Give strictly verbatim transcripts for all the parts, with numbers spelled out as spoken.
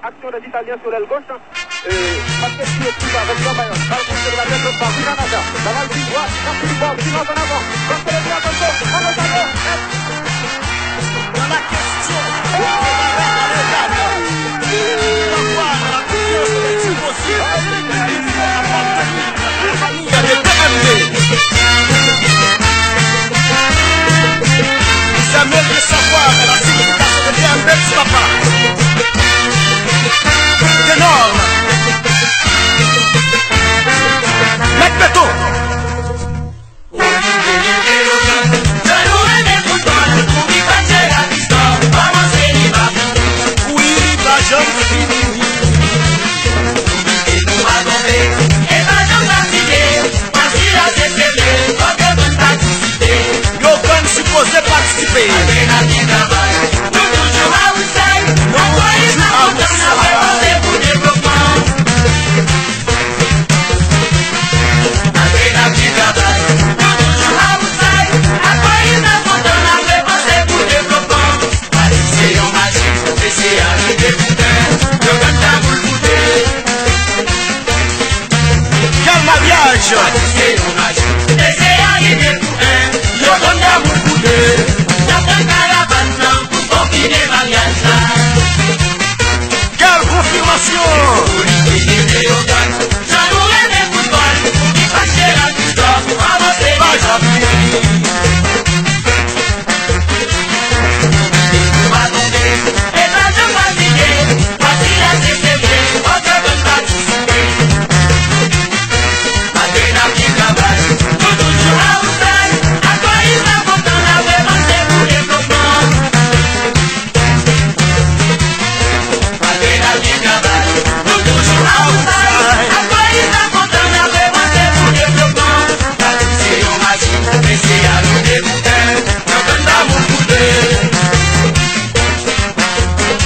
Action des Italiens sur l'aile gauche. Euh, Patrick qui est pris avec Jean Mayon. Ballon pour Sébastien Costa. Pris en affaire. La balle du droit. Sortie du bord. Silence en avant. Barcelone, attention. Allons, allons. Dans la question, T M B. Ils aimeraient savoir la signification de T M B, papa. Des normes. Mèt Beton. Wi, li pa janm fini. Wi, nou pa tonbe, e pa janm fatige. Yo gang sipoze patisipe. Nou toujou a wousay. Nou toujou a wousay. Kèl maryaj! Kèl konfimasyon!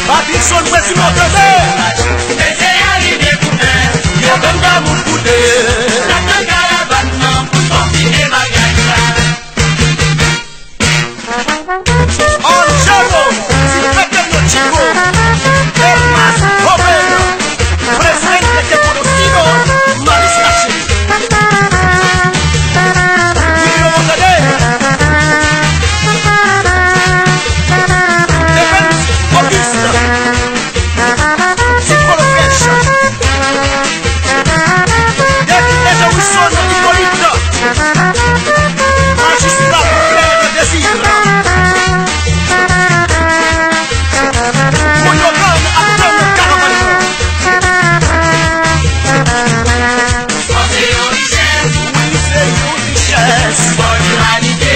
Patison, mwen di mwen tande. Yo bann damou pou de. Angelo, ti pèpè yo Chico, Elmas, Joven, Presente, Te Conocido, Malis Caché. Guillaume Tade. Evans Auguste. Ti Kolo Fresh. David Ezo Wilson Hyppolite. Majistra Popilè Désir. Moun yo gang ap tann karavan nan. Wi, se yon richès. Wi, limanite.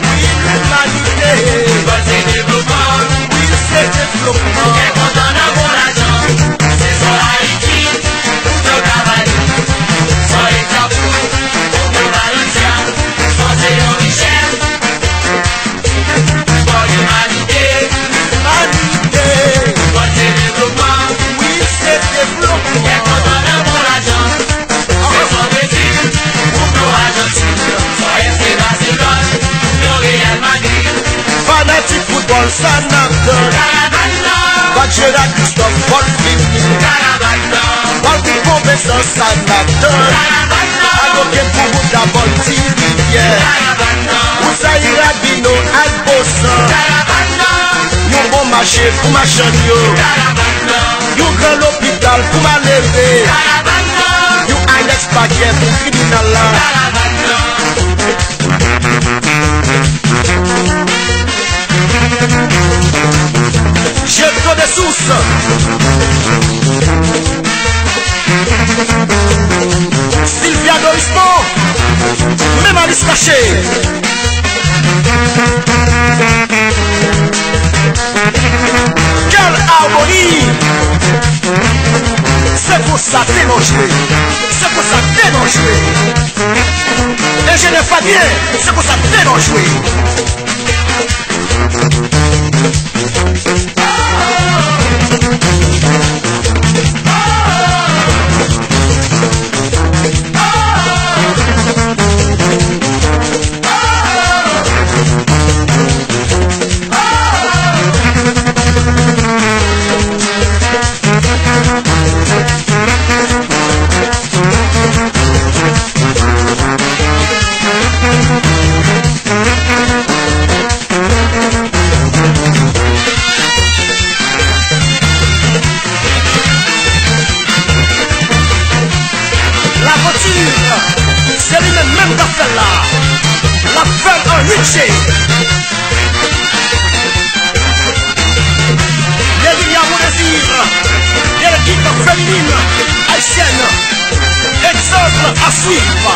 Wi, se devlopman. Limanite. Wi, se devlopman. Fanatik foutbòl, sa n ap tann? Bat Gerard Christophe, bòl fini. Bòl pou konvensan, sa n ap tann? Adoken pou Bouda, bòl Ti Rivyè. Ou sa Irabino ak Bosan. Yon bon mache pou machann yo. Yon gran lopital pou malere. Yon anèks pakè pou tribinal la. Jeto de Sous. Sylvia Dorismond. Menm Malis Caché. Kèl amoni! Se konsa tenò jwe. Se konsa tenò jwe. Enjenyè Fabien, se konsa tenò jwe. Nelia Monésir, de l'équipe féminine haïtienne. Exemple à suivre.